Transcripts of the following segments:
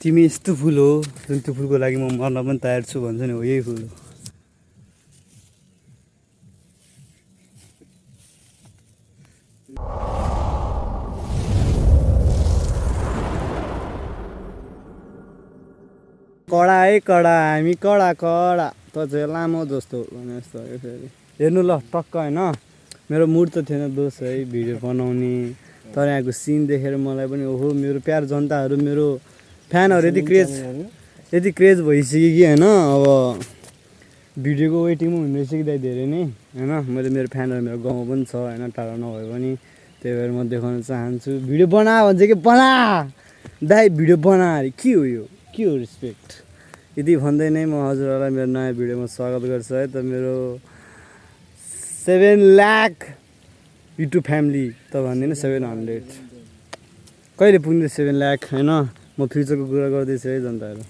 तिमी यस्तो फुल हो जुन त्यो फुलको लागि म मर्न पनि तयार छु भन्छ नि, हो यही फुल हो। कडा है कडा, हामी कडा कडा त चाहिँ लामो जस्तो भने जस्तो हो फेरि। हेर्नु ल टक्क होइन, मेरो मुड त थिएन दोस्त है भिडियो बनाउने, तर यहाँको सिन देखेर मलाई पनि ओहो मेरो प्यार जनताहरू, मेरो फ्यानहरू यति क्रेज भइसक्यो कि होइन। अब भिडियोको वेटिङमा हुँदै रहेछ कि दाइ धेरै नै होइन। मैले मेरो फ्यानहरू मेरो गाउँमा पनि छ होइन, टाढा नभए पनि, त्यही भएर म देखाउन चाहन्छु। भिडियो बना भन्छ कि बना दाइ, भिडियो बना अरे के हो यो, के हो रेस्पेक्ट। यदि भन्दै नै म हजुरहरूलाई मेरो नयाँ भिडियोमा स्वागत गर्छु है। त मेरो 7 लाख युट्युब फ्यामिली त भन्दिनँ 700 कहिले पुग्ने 7 लाख होइन। म फ्युचरको कुरा गर्दैछु है जनताहरू,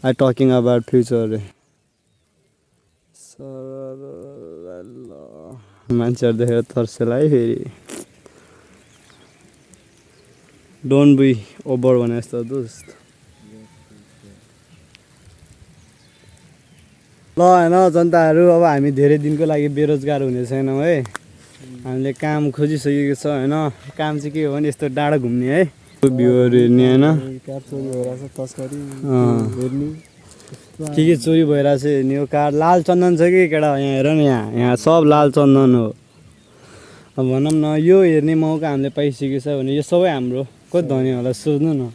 आई टकिङ अबाउट फ्युचर अरे। मान्छेहरू देखेर तर्सेला है फेरि, डोन्ट बी ओभर भने जस्तो दोस्त। ल होइन जनताहरू, अब हामी धेरै दिनको लागि बेरोजगार हुने छैनौँ है। हामीले काम खोजिसकेको छ होइन। काम चाहिँ के हो भने यस्तो डाँडा घुम्ने है, भ्यूहरू हेर्ने होइन, के चोरी भइरहेछ हेर्ने हो। कार लाल चन्दन छ कि केटा, यहाँ हेर न, यहाँ सब लाल चन्दन हो। अब भनौँ न यो हेर्ने मौका हामीले पाइसकेको छ भने यो सबै हाम्रो कति धनी होला सोध्नु न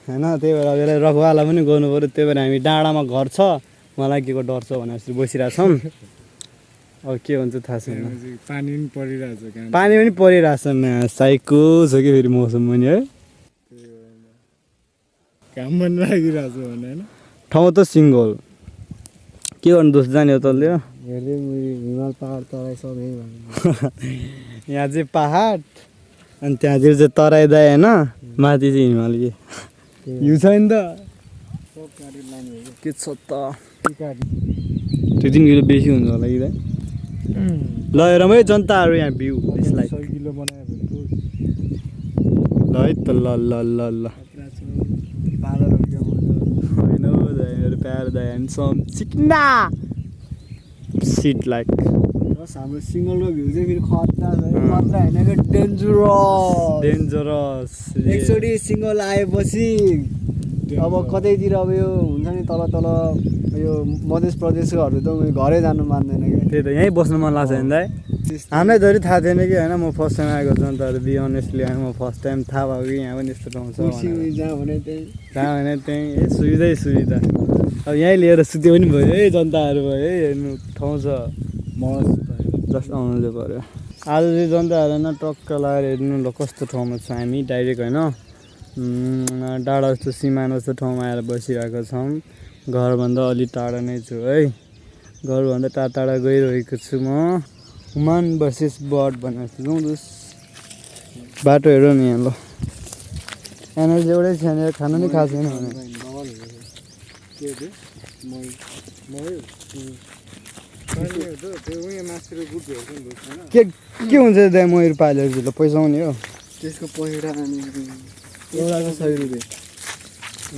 होइन। त्यही भएर यसलाई रखवाला पनि गर्नु पऱ्यो। त्यही भएर हामी डाँडामा घर छ, मलाई के को डर छ भने जस्तो बसिरहेछौँ। अब के हुन्छ थाहा छैन। पानी पनि परिरहेछ साइको छ कि फेरि मौसम पनि है, काम पनि लागिरहेछ भने होइन। ठाउँ त सिङ्गल, के गर्नु दोस्त जाने हो तल्ले हिमाल पहाड तराई सब यहाँ चाहिँ पहाड अनि त्यहाँतिर चाहिँ तराई दाइ होइन, माथि चाहिँ हिमाल के हिउँ छैन त के छ त। 2-3 किलो बेसी हुन्छ होला कि दाइ। ल हेरौँ है जनताहरू यहाँ भ्यू त्यसलाई ल है त। ल ल ल ल होइन हौ दाइ, मेरो प्यारो दाइ ह्यान्डसम चिकना सिट लाइक। हाम्रो सिङ्गलको भ्यू चाहिँ फेरि खतरा छ, खतरा होइन कि डेन्जरस। एकचोटि सिङ्गल आएपछि अब कतैतिर अब यो हुन्छ नि तल तल यो मध्य प्रदेशकोहरू त घरै जानु मान्दैन कि, त्यही त यहीँ बस्नु मन लाग्छ नि दाइ। हामीलाई धरि थाहा थिएन कि होइन, म फर्स्ट टाइम आएको जनताहरू बी अनेस्टली आएको, म फर्स्ट टाइम थाहा भयो कि यहाँ पनि यस्तो ठाउँ छ। जहाँ भने त्यहीँ ए सुविधै सुविधा। अब यहीँ लिएर सुत्यो पनि भयो है जनताहरू, भयो है हेर्नु ठाउँ छ मस्त, जस्ट आउनु चाहिँ पऱ्यो। आज चाहिँ जनताहरू होइन टक्क लगाएर हेर्नु ल कस्तो ठाउँमा छ हामी। डाइरेक्ट होइन डाँडा जस्तो सिमाना जस्तो ठाउँमा आएर बसिरहेको छौँ। घरभन्दा अलि टाढा नै छु है, घरभन्दा टाढा टाढा गइरहेको छु म। ह्युमन भर्सेस बर्ड भनेर जस्तो जाउँदोस्। बाटो हेरौँ नि यहाँ ल, एनर्जी एउटै छैन, खानु नि खाएको छैन भने के हुन्छ दाइ मयूर पालेर चाहिँ ल पैसा आउने हो त्यसको पहिरा एउटा चाहिँ 100 रुपियाँ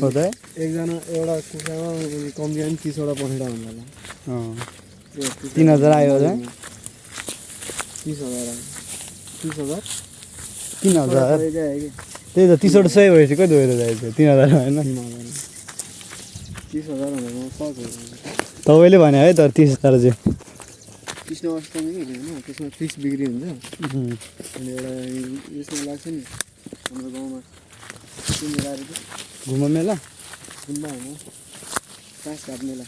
हो त। एकजना एउटा कुखुरामा कम्ती पनि 30वटा पखेटा हुन्छ होला। 3000 आयो होला। 30,000 आयो। 30,000 त्यही त 30वटा 100 भएपछि कति भएर जाएछ 3000 होइन। 30,000 तपाईँले भने है तर 30,000 चाहिँ 30 नवास्ता होइन, त्यसमा 30 बिक्री हुन्छ। अनि एउटा यसमा लाग्छ नि हाम्रो गाउँमा घुम मेला, घुम्बा होइन घाँस मेला,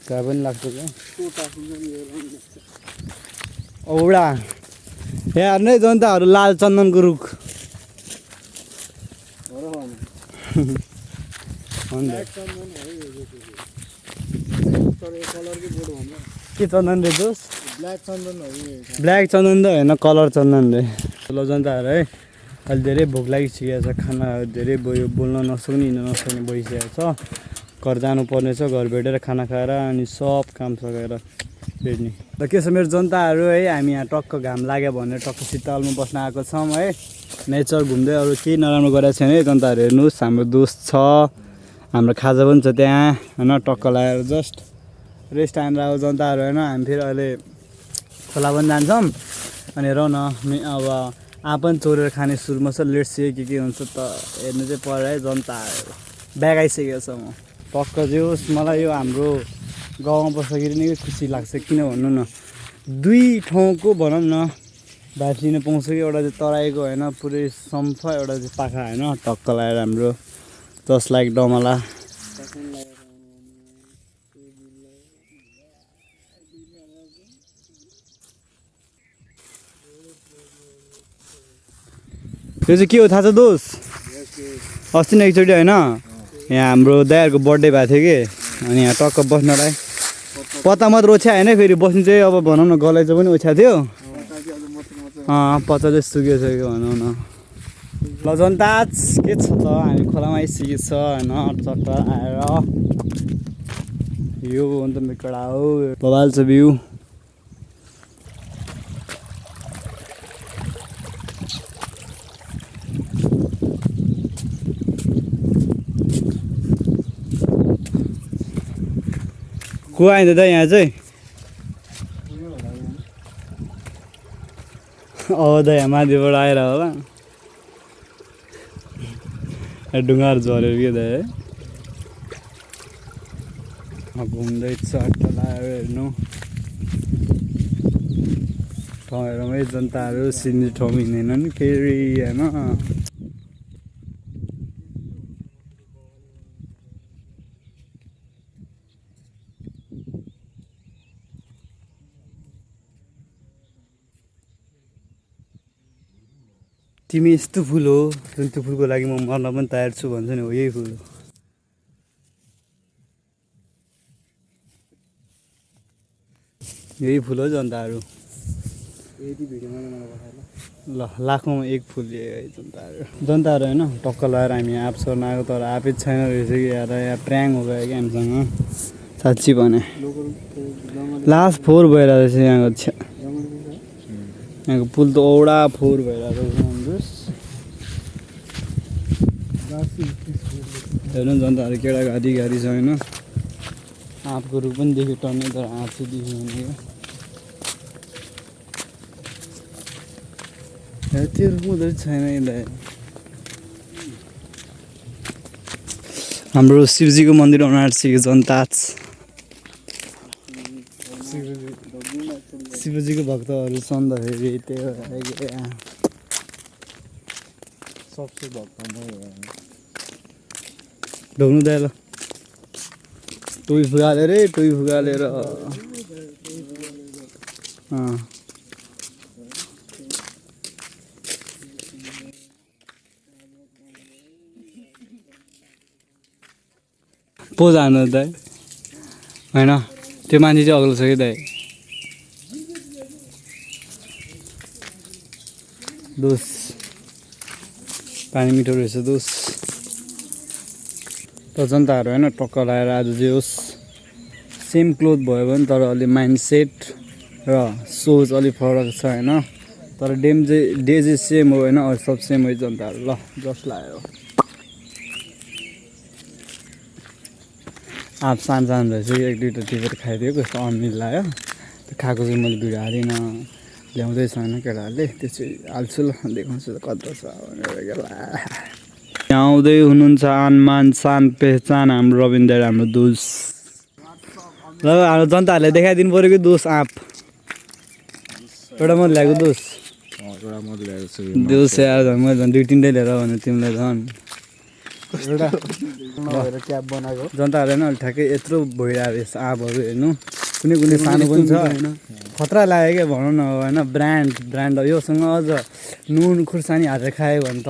त्यहाँ पनि लाग्छ क्या औडा। यहाँ नै जनताहरू लाल चन्दनको रुख के चन्दन रे दोस्त? ब्ल्याक चन्दन त होइन, कलर चन्दन रे। ल जनताहरू है अहिले धेरै भोक लागिसकेको छ, खाना धेरै भयो, बोल्न नसक्ने हिँड्न नसक्ने भइसकेको छ। घर जानुपर्ने छ, घर भेटेर खाना खाएर अनि सब काम सकेर भेट्ने र के छ मेरो जनताहरू है हामी यहाँ टक्क घाम लाग्यो भनेर टक्क शीतलमा बस्न आएको छौँ है नेचर घुम्दै अरू केही नराम्रो गरेको छैन है जनताहरू हेर्नुहोस् हाम्रो दोस्त छ हाम्रो खाजा पनि छ त्यहाँ होइन टक्क लगाएर जस्ट रेस्ट टाइम रहेको जनताहरू होइन हामी फेरि अहिले खोला पनि जान्छौँ अनि हेरौँ न अब आँप पनि चोरेर खाने सुरुमा छ लेट्स सी के हुन्छ त हेर्नु चाहिँ पऱ्यो है जनताहरू ब्याग आइसकेको छ म टक्क जोस् मलाई यो हाम्रो गाउँमा बस्दाखेरि नै खुसी लाग्छ किन भन्नु न दुई ठाउँको भनौँ न भाइब लिन पाउँछ कि एउटा चाहिँ तराईको होइन पुरै सम्फा एउटा चाहिँ पाखा होइन टक्क लगाएर हाम्रो जस्ट लाइक डमला यो चाहिँ के हो थाहा छ दोस्त अस्ति नै एकचोटि होइन यहाँ हाम्रो दाइहरूको बर्थडे भएको थियो कि अनि यहाँ टक्क बस्नलाई पत्ता मात्र ओछ्या होइन फेरि बस्नु चाहिँ अब भनौँ न गलैँचा पनि ओछ्या थियो पत्ता चाहिँ सुकिसक्यो भनौँ न ल जनता के छ त हामी खोलामा आइसकेको छ होइन टक्क आएर यो अन्त मेकडा हो बबाल छ भ्यू को आइन्छ त यहाँ चाहिँ अब त यहाँ माथिबाट आएर होला ढुङ्गाहरू झरेर के त है घुम्दैछ अट्टा लगाएर हेर्नु ठाउँहरूमै जनताहरू सिन्ने ठाउँ हिँड्दैनन् फेरि होइन तिमी यस्तो फुल हो जुन त्यो फुलको लागि म मर्न पनि तयार छु भन्छ नि हो यही फुल हो यही फुल हो जनताहरू ल लाखौँमा एक फुल जनताहरू होइन टक्क लगाएर हामी आँप सर्न आएको तर आँपै छैन रहेछ कि यहाँ प्र्याङ हो गयो कि हामीसँग साँच्ची भने लास्ट फोहोर भइरहेको रहेछ यहाँको यहाँको पुल त औडा फोहोर भइरहेको हेर्नु जनताहरू केटा घारी छ होइन आँपको रुख पनि देख्यो टन्ने तर आँप चाहिँ देख्यो भने त्यो रुख हुँदो छैन यसलाई हाम्रो शिवजीको मन्दिर आँटिसक्यो जनता शिवजीको भक्तहरू सन्दाखेरि त्यो सबसे भक्त ढोग्नु दाइ ल टोई फुगालेर टोई फुगालेर पो जानु दाइ होइन त्यो मान्छे चाहिँ अग्लो छ कि दाइ दोस पानी मिठो रहेछ दोस त जनताहरू होइन टक्क लगाएर आज जे होस् सेम क्लोथ भयो भने तर अलि माइन्ड सेट र सोच अलिक फरक छ होइन तर डे चाहिँ सेम हो होइन अरू सब सेम हो जनताहरू ल जस लाग्यो आँप सानो रहेछ एक दुईवटा टिपेर खाइदियो कस्तो अमिल लाग्यो त्यो खाएको चाहिँ मैले भिडियो हालिनँ ल्याउँदैछ होइन केटाहरूले त्यो चाहिँ हाल्छु ल देखाउँछु कस्तो छ भनेर यहाँ आउँदै हुनुहुन्छ आनमान सान पहिचान हाम्रो रविन्द्र हाम्रो दोष ल हाम्रो जनताहरूले देखाइदिनु पऱ्यो कि दोष आँप एउटा मात्रै ल्याएको दोष दोष यार झन् मैले झन् दुई तिनटै लिएर भने तिमीलाई झन् एउटा क्याप बनाएको जनताहरूले होइन अहिले ठ्याक्कै यत्रो भइरहेको रहेछ आँपहरू हेर्नु कुनै कुनै सानो पनि छ खतरा लाग्यो क्या भनौँ न होइन ब्रान्ड योसँग अझ नुन खुर्सानी हालेर खायो भने त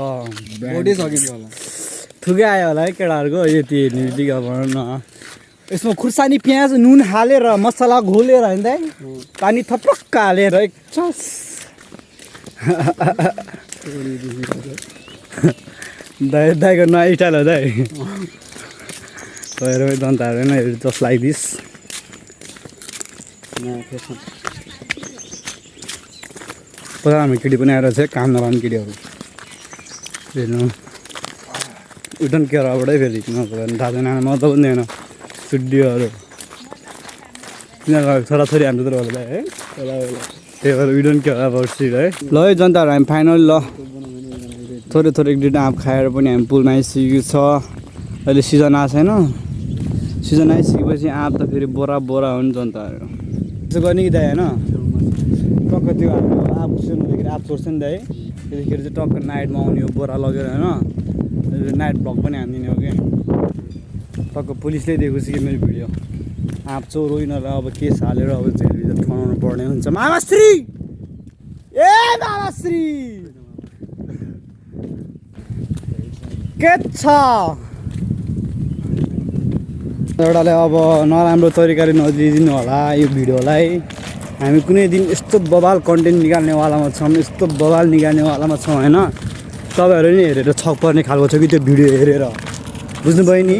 बढी सकिन्छ होला थुकै आयो होला है केटाहरूको यति हेर्ने बित्तिकै भनौँ न यसमा खुर्सानी प्याज नुन हालेर मसला घोलेर होइन दाइ पानी थपक्क हालेर एक चस दाइको नयाँ स्टाइल हो दाइ हेर जनताहरू होइन जस्ट लाइक दिस पता हामी केटी पनि आएर चाहिँ काम नलाने केटीहरू हेर्नु उठन केराबाटै फेरि दाजु नाना मतलब पनि होइन सुड्डीहरू तिनीहरूको छोराछोरी हाम्रो तर होला है त्यही भएर उडन केरा बर्सिड है ल है जनताहरू हामी फाइनल ल थोरै थोरै एक दुईवटा आँप खाएर पनि हामी पुलमा आइसकेको छ अहिले सिजन आएको छैन सिजन आइसकेपछि आँप त फेरि बोरा बोरा हो नि जनताहरू त्यसो गर्ने कि दाइ होइन टक्क त्यो हाम्रो आँप सिजन हुँदाखेरि आँप छोड्छ नि दाइ त्यतिखेर चाहिँ टक्क नाइटमा आउने हो बोरा लगेर होइन नाइट भ्लग पनि हानिदिने हो कि टक्क पुलिसले दिएको छ कि मेरो भिडियो आँप चोर यिनीहरूलाई अब केस हालेर अब जेलभित्र ठनाउनु पर्ने हुन्छ मामाश्री ए मामाश्री के छ एउटाले अब नराम्रो तरिकाले नदिइदिनु होला यो भिडियोलाई हामी कुनै दिन यस्तो बवाल कन्टेन्ट निकाल्नेवालामा छौँ यस्तो बवाल निकाल्नेवालामा छौँ होइन तपाईँहरू नि हेरेर छक पर्ने खालको छ कि त्यो भिडियो हेरेर बुझ्नुभयो नि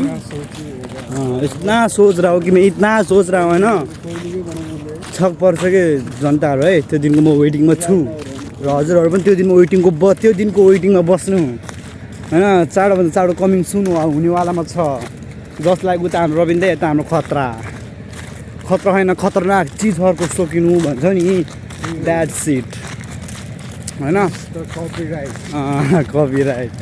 इतना सोच रहा हो कि मैं इतना सोच रहा हूँ होइन छक पर्छ कि जनताहरू है त्यो दिनको म वेटिङमा छु र हजुरहरू पनि त्यो दिनको वेटिङमा बस्नु होइन चाँडोभन्दा चाँडो कमिङ सुन हुनेवालामा छ जस्ट लाइक उता हाम्रो रविन्द्र यता हाम्रो खतरा होइन खतरनाक चिजहरूको सोकिनु भन्छ नि द्याट सिट होइन copyright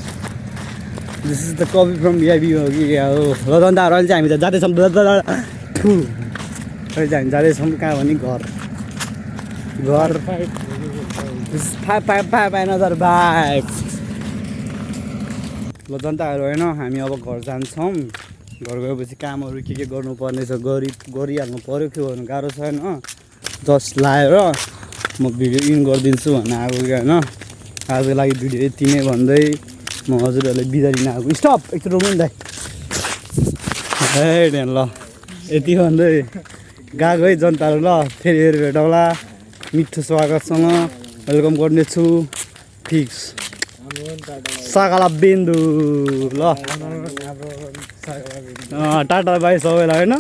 this is the copy from BIB हो कि क्या हो ल जनताहरू अहिले चाहिँ हामी त जाँदैछौँ अहिले चाहिँ हामी जाँदैछौँ कहाँ भने घर 5 ल जनताहरू होइन हामी अब घर जान्छौँ घर गएपछि कामहरू के गर्नुपर्ने छ गरिहाल्नु पऱ्यो के गर्नु गाह्रो छ होइन जस्ट लाएर म भिडियो इन गरिदिन्छु भन्न आएको कि होइन आजको लागि भिडियो यति नै भन्दै म हजुरहरूलाई बिदा दिन आएको स्टप एकचोटि रोक्नु नि दाइ ए ल यति भन्दै गएको है जनताहरू ल फेरि भेटौँला मिठो स्वागतसँग वेलकम गर्नेछु फिक्स सागाला बिन्दु ल टाटा बाई सबैलाई होइन